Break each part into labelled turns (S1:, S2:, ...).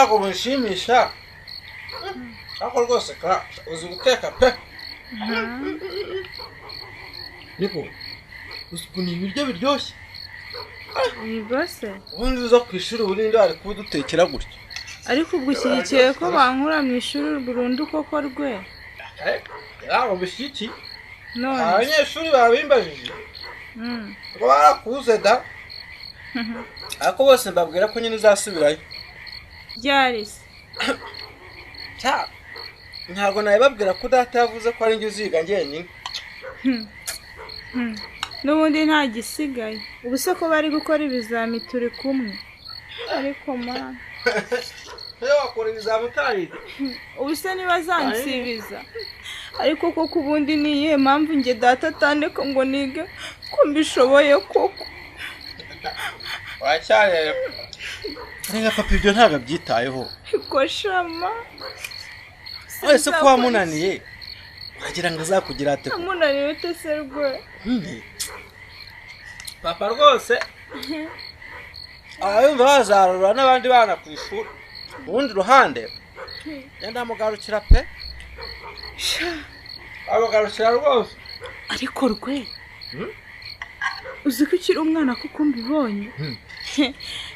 S1: Ntabwo binshimisha. Ariko rwose uzi guteka pe. Niko uzi ukuntu ibiryo biryoshye.
S2: Yego se.
S1: Ubundi uza ku ishuri ubundi ari kudutekera gutya.
S2: Ariko ubwo ushyigikiye ko bankura mu ishuri burundu koko rwe?
S1: Ntabwo mbishyigikiye.
S2: None
S1: abanyeshuri babimbajije. Ngo barakuze da. Ariko bose mbabwira ko nyine uzasubirayo.
S2: Ryari se?
S1: Ntabwo nabibabwira ko data yavuze ko ari njye uziga njyenyine.
S2: N'ubundi nta gisigaye. Ubu se ko bari gukora ibizami turi kumwe. Ariko mana.
S1: Iyo wakora ibizami utarize.
S2: Ubu se niba zansibiza. Ariko koko ubundi ni iyihe mpamvu njye data atandeka ngo nige ko mbishoboye koko?
S1: Wacyarere. Reka papa ibyo ntabwo abyitayeho.
S2: Ko shama.
S1: Wese ko wamunaniye uragira ngo azakugira ate?
S2: Amunaniye ute se rwe?
S1: Papa rwose abayumva bazarura n'abandi bana ku ishuri. Urundi ruhande ngenda mugarukira pe. Abagarukira rwose.
S2: Ariko rwe uzi ko ukiri umwana kuko mbibonye.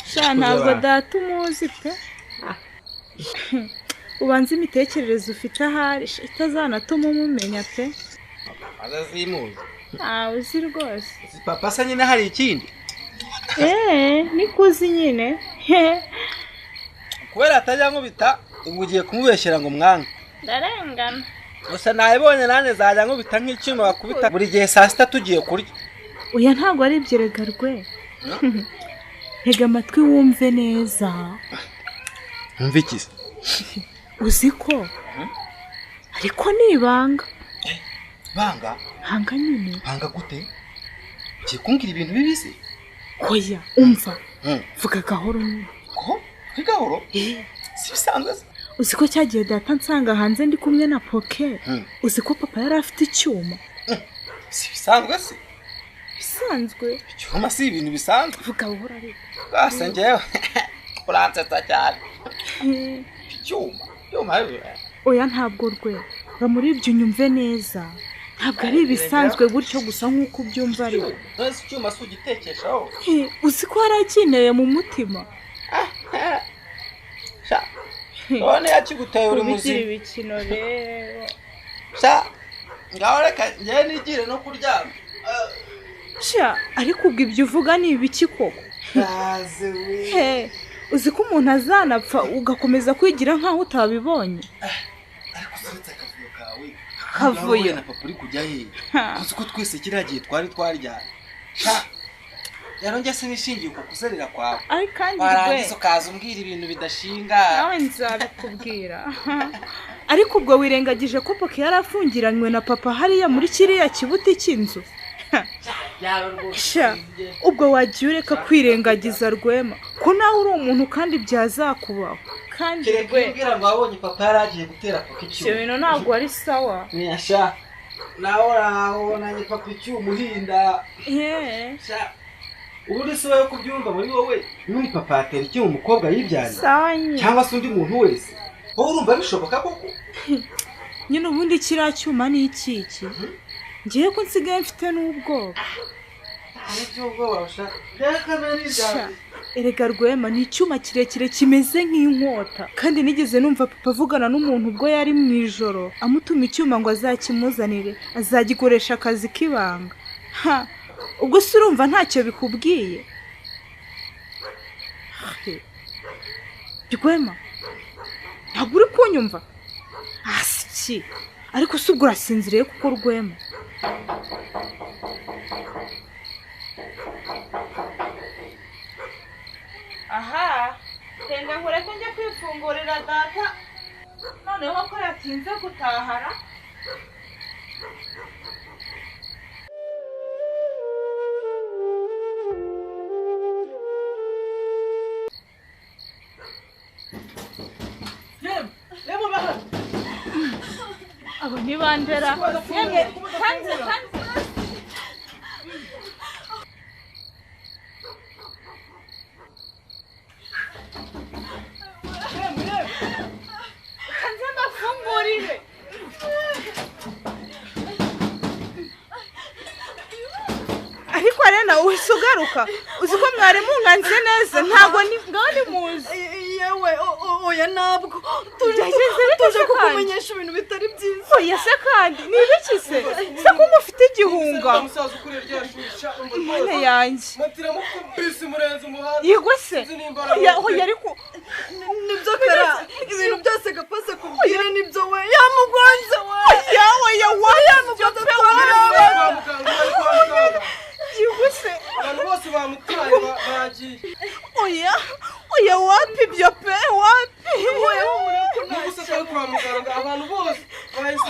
S2: Sha ntabwo data umuzi pe. Ubanza imitekerereze ufite ahari itazanatuma umumenya pe.
S1: Azazimuzi.
S2: Uzi rwose.
S1: Papa se nyine hari ikindi?
S2: Nikuzi nyine.
S1: Kubera atajya nkubita ubu ugiye kumubeshyera ngo mwange.
S2: Ndarengana.
S1: Gusa nabibonye nanjye zajya nkubita nk'icyuma bakubita buri gihe saa sita tugiye kurya.
S2: Oya ntabwo ari ibyo rega rwe. Ntega amatwi wumve neza.
S1: Wumve iki se?
S2: Uzi ko ariko ni ibanga.
S1: Banga?
S2: Banga nyine.
S1: Banga gute? Ugiye kumbwira ibintu bibi se?
S2: Oya umva. Vuga gahoro nyine.
S1: Ko? Gahoro? Si bisanzwe se?
S2: Uzi ko cyagiye data nsanga hanze ndi kumwe na Poke. Uzi ko papa yari afite icyuma.
S1: Si bisanzwe se?
S2: Bisanzwe.
S1: Icyuma si ibintu bisanzwe.
S2: Vuga buhoro ariko.
S1: Rwose njyewe uransetsa cyane. Icyuma. Icyuma.
S2: Oya ntabwo rwe. Ba muri ibyo unyumve neza. Ntabwo ari ibisanzwe gutyo gusa nk'uko ubyumva ariko.
S1: None se icyuma si ugitekeshaho?
S2: Uzi ko hari akineye mu mutima.
S1: None yakiguteye uri muzima.
S2: Ibikino rero.
S1: Sha ngaho reka njye nigire no kuryama.
S2: Sha ariko ubwo ibyo uvuga ni ibiki koko?
S1: Kaze we.
S2: Uzi ko umuntu azanapfa ugakomeza kwigira nkaho utabibonye.
S1: Ariko usetse akavuyo kawe.
S2: Akavuyo
S1: na papa uri kujya he? Uzi ko twese kiriya gihe twari twaryana. Sha rero njye sinishingiye uko kuzerera kwawe.
S2: Ari kandi rwe.
S1: Warangiza ukaza umbwira ibintu bidashinga.
S2: Nawe nzabikubwira. Ariko ubwo wirengagije ko Poke yari afungiranywe na papa hariya muri kiriya kibuti cy'inzu. Sha ubwo wagiye ureka kwirengagiza Rwema ko nawe uri umuntu kandi byazakubaho. Kandi
S1: rwe mbwira ngo wabonye papa yari agiye gutera Poke icyuma.
S2: Ibyo bintu ntabwo ari sawa.
S1: Sha nawe urabonanye papa icyuma uhinda. Sha ubundi si wowe kubyumva muri wowe n'uri papa yatera icyuma umukobwa yibyariye cyangwa se undi muntu wese. Wowe urumva bishoboka koko?
S2: Nyine ubundi kiriya cyuma ni ikiki? Ngiye ko nsigaye mfite n'ubwoba. Erega Rwema ni icyuma kirekire kimeze nk'inkota. Kandi nigeze numva papa avugana n'umuntu ubwo yari mu ijoro amutuma icyuma ngo azakimuzanire azagikoresha akazi k'ibanga. Ubwo se urumva ntacyo bikubwiye? Rwema ntabwo uri kunyumva? Asiki. Ariko se ubwo urasinziriye kuko Rwema? Aha, tenda nkureke njye kwifungurira data. Noneho ko yatinze gutahara. Abo ni bandera. Yemwe hanze hanze. Kanze mbafungurire. Ariko Arena usugaruka uzi ko mwari munganze neza ntago ni ngaho ni muzi.
S3: Yewe oya ntabwo tuje kukumenyesha ibintu bitari byiza.
S2: Oya se kandi ni ibiki se se ko mufite igihunga Mana yanjye yego se oya ariko
S3: nibyo Kara ibintu byose Gapasi kubwira nibyo we yamugonze we
S2: oya yamugonze pe
S1: abantu bose bamutwaye bagiye.
S2: Oya oya wapi ibyo pe wapi
S3: oya
S1: gusa twari kwa muganga abantu bose bahise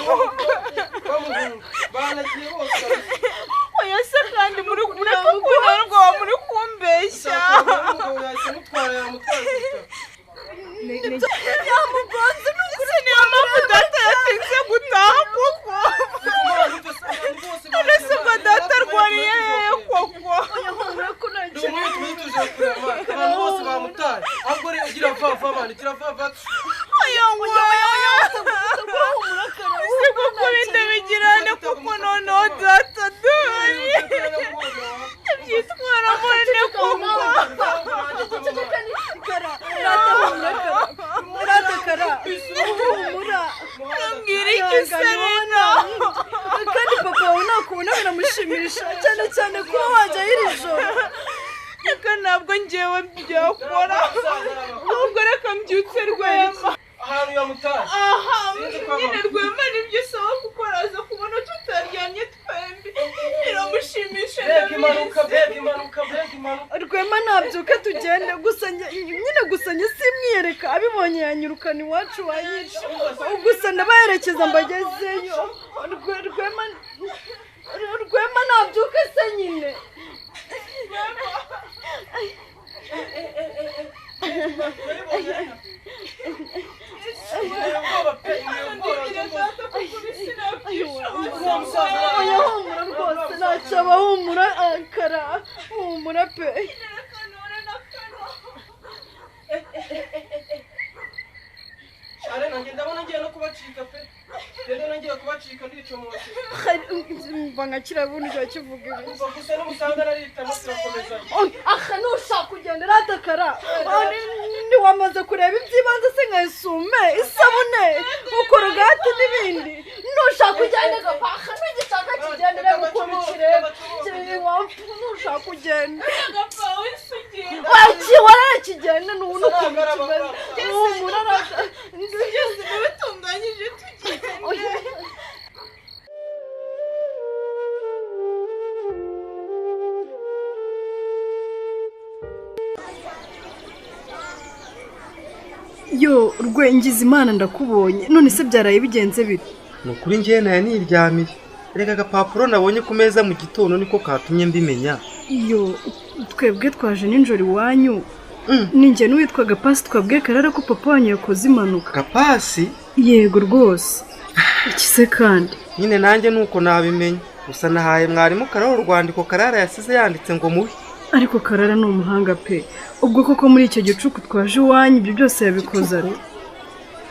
S1: bamuhunga banagiye bose.
S2: Oya se kandi muri kunerwa muri kumbeshya
S3: yamugonze
S2: n'ukuri niyo mpamvu data yatinze gutaha koko. None ubwo data arwariye hehe koko?
S1: Abantu bose bamutaye ahubwo rero gira va mani gira va.
S2: Oya oya si kuko bindabigirane kuko noneho data dore byitwaramo ne koko. Mbwira iki se Rena?
S3: Kandi papa wawe nakubona biramushimisha cyane cyane kuba wajya iri joro.
S2: Reka ntabwo njyewe byakora ahubwo reka mbyutse Rwema.
S1: Ahantu yamutaye
S2: aha nyine Rwema nibyo usaba kuko araza kubona tutaryamye twembi biramushimisha.
S3: Rwema nabyuka tugende gusa nyine gusa njye simwiyereka abibonye yanyirukana iwacu wanyica gusa ndabaherekeza mbagezeyo. Rwema nabyuka se nyine. Oya humura rwose ntacyo aba humura Kara humura pe.
S1: Arena ndabona ngiye no kubacika pe. Ndabona ngiye kubacika ndicomotse.
S3: Mva nka kirabuni cyo kivuga ibi.
S1: Umva gusa n'umusanga narita turakomeza.
S3: Aha nushaka kugenda ratakara. Ni wamaze kureba ibyibanze se nka isume, isabune, ukorogate n'ibindi. Nushaka kugenda gapaha n'igishaka kigendera ukuntu kireba. Nushaka kugenda. Waki warakigenda n'ubu ukuntu kimeze. Humura rata.
S2: Byose bitunganyije tugende.
S3: Yo Rwengiza Imana ndakubonye none se byaraye bigenze bite?
S1: Ni ukuri njye naye niryamiye. Reka agapapuro nabonye ku meza mu gitondo niko katumye mbimenya.
S3: Yo twebwe twaje nijoro iwanyu ninjye n'uwitwa Gapasi twabwiye Karara ko papa wanyu yakoze impanuka.
S1: Gapasi?
S3: Yego rwose. Iki se kandi?
S1: Nyine nanjye nuko nabimenya. Gusa nahaye mwarimu Karara urwandiko Karara yasize yanditse ngo mubi.
S3: Ariko Karara ni umuhanga pe. Ubwo koko muri icyo gicuku twaje iwanyu ibyo byose yabikoze ari?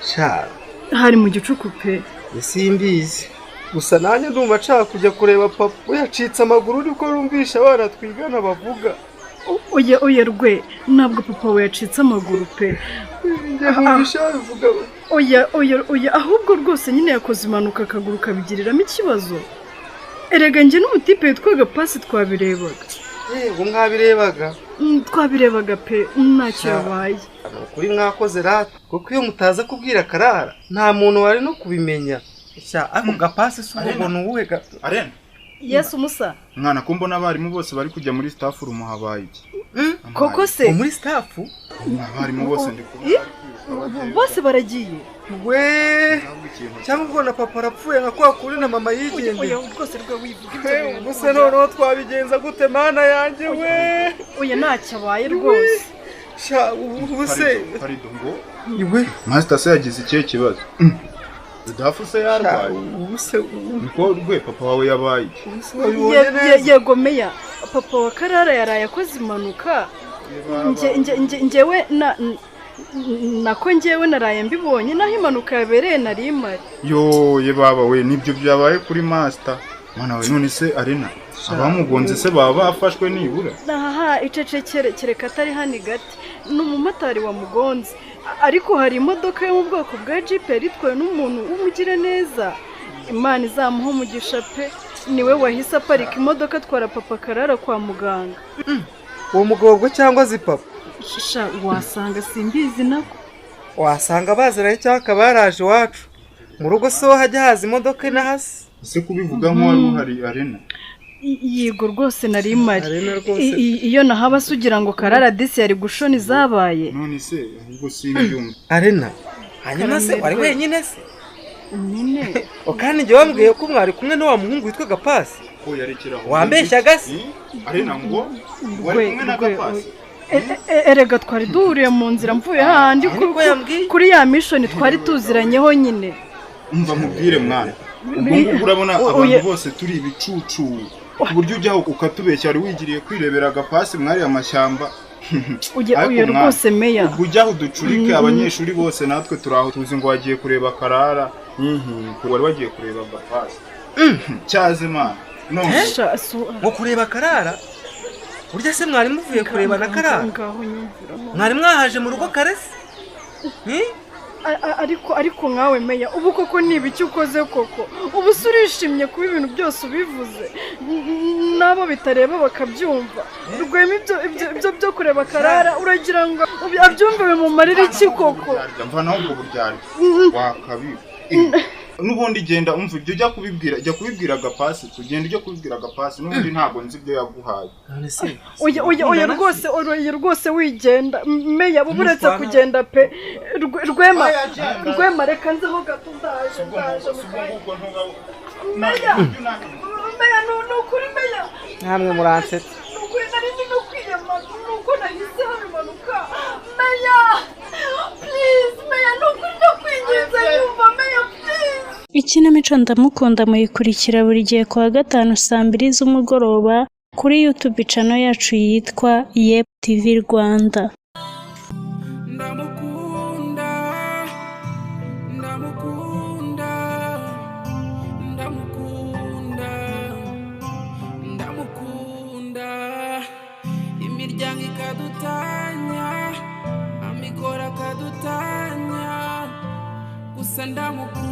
S1: Sha.
S3: Hari mu gicuku pe.
S1: Simbizi. Gusa nanjye ndumva nshaka kujya kureba papa yacitse amaguru niko rumvisha abana twigana bavuga.
S3: Oya oya Rwe ntabwo papa we yacitse amaguru pe. Oya oya oya ahubwo rwose nyine yakoze impanuka akaguru kabigiriramo ikibazo. Erega njye n'umutipe witwa Gapasi twabirebaga.
S1: Yego mwabirebaga?
S3: Twabirebaga pe ntacyo yabaye.
S1: Kuri mwakoze rata kuko iyo mutaza kubwira Karara nta muntu wari no kubimenya. Sha ako Gapasi si ubwo nuwuhe gato.
S4: Arena.
S3: Yesu Musa.
S4: Mwana ko mbona abarimu bose bari kujya muri staff room habaye iki?
S3: Koko se
S1: muri staff?
S4: Abarimu bose ndi kubona.
S3: Bose baragiye.
S1: We cyangwa ubwo na papa arapfuye nka kwa kuri na mama yigendeye.
S3: Oya rwose rwe wivuga ibyo bintu.
S1: Ubuse noneho twabigenza gute mana yanjye we?
S3: Oya ntacyo abaye rwose.
S1: Sha ubuse
S4: Parido ngo
S1: iwe
S4: Master se yagize ikihe kibazo? Rudafu se yarwaye.
S1: Ubuse
S4: niko rwe papa wawe yabaye.
S3: Yego meya papa wa Karara yaraye akoze impanuka. Ngewe Nako ngewe naraye mbibonye naho impanuka yabereye nari mari.
S4: Yo ye baba we, nibyo byabaye kuri master. Mwana we, none se Arena abamugonze se baba bafashwe nibura?
S3: Aha icecekere, kereka atari hano gati ni umumotari wamugonze, ariko hari imodoka yo mu bwoko bwa Jeep yari itwawe n'umuntu w'umugire neza. Imana izamuha umugisha pe, niwe wahise aparika imodoka atwara papa Karara kwa muganga.
S1: Uwo mugobwo cyangwa zipapa?
S3: Sha wasanga simbizi nako.
S1: Wasanga baziranye cyangwa akaba yaraje iwacu mu rugo, so hajya haza imodoka ina hasi.
S4: Ese kubivuga nk'uwari uhari Arena?
S3: Yego rwose nari mari. Iyo nahaba sugira ngo Karara disi yari gushona izabaye.
S4: None se ahubwo simbyumva.
S1: Arena, hanyuma se wari wenyine se?
S3: Nyine.
S1: Kandi njye wambwiye ko mwari kumwe n'uwa muhungu witwa Gapasi.
S4: Ko yarekeraho.
S1: Wambeshyaga se?
S4: Arena ngo wari kumwe na Gapasi?
S3: Erega twari duhuriye mu nzira mvuye hahandi kuri ya mission twari tuziranyeho nyine.
S4: Umva mubwire mwana, ubwo ngubwo urabona abantu bose turi ibicucu ku buryo ujyaho ukatubeshya wari wigiriye kwirebera Agapasi mwari amashyamba.
S3: Uye rwose meya,
S4: ubwo ujyaho uducurike abanyeshuri bose natwe turaho tuzi ngo wagiye kureba Karara, wari wagiye kureba Agapasi. Cyaze mana none
S1: ngo kureba Karara? Burya se mwari muvuye kureba na Karara? Mwari mwahaje mu rugo kare se?
S3: Ariko nkawe meya, ubu koko ni ibiki ukoze koko? Ubu se urishimye kuba ibintu byose ubivuze n'abo bitareba bakabyumva? Rwema ibyo byo kureba Karara uragira ngo abyumve bimumarire iki koko?
S4: Mva naho ubwo buryarya wakabiba. N'ubundi genda umva ibyo ujya kubibwira, jya kubibwira Gapasi, tugenda ujya kubibwira Gapasi, n'ubundi ntabwo nzi ibyo yaguhaye.
S3: Oya rwose, oya rwose wigenda meya, buretse kugenda pe. Rwema reka nzeho gato, ndaje. Meya, ni ukuri meya,
S1: namwe muransetsa.
S3: Ni ukuri nari ndi no kwiyama, ni uko nahise haba impanuka. Meya please, meya ni ukuri ndakwinginze, nyumva meya please.
S5: Ikinamico Ndamukunda muyikurikira buri gihe kuwa gatanu saa 2 z'umugoroba kuri YouTube channel yacu yitwa Yep TV Rwanda.
S6: Ndamukunda, ndamukunda, ndamukunda, ndamukunda, imiryango ikadutanya, amikoro akadutanya, gusa ndamukunda.